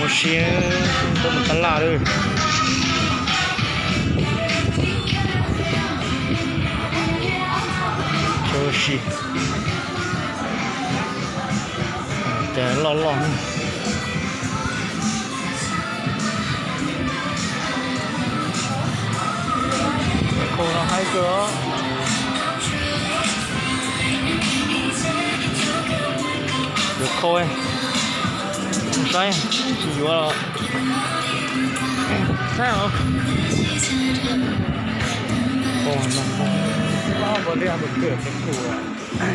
Ua si, tuaj mus tab laj lawm. Ua si, cas loj loj. Khau no haib kawg os. Yuav khau, saib, tsis yuav los. Saib os.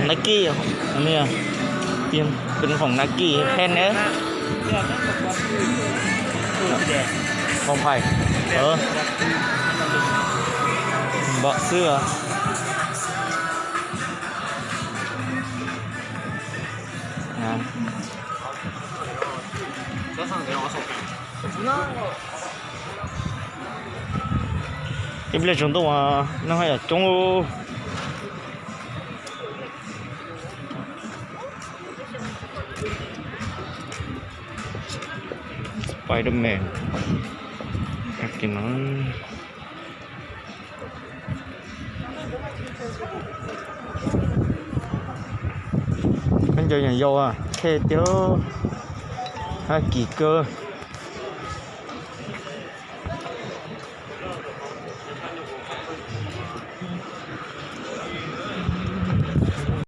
Nike, nws, bên phòng Nike khen nữa. Không phải. Ờ. Bọ xưa. À. Ib pliag tsaus ntuj mas neeg haj yam coob. Spiderman. Khaub ncaws nyuam yaus, khej tiag, hab kim kawg.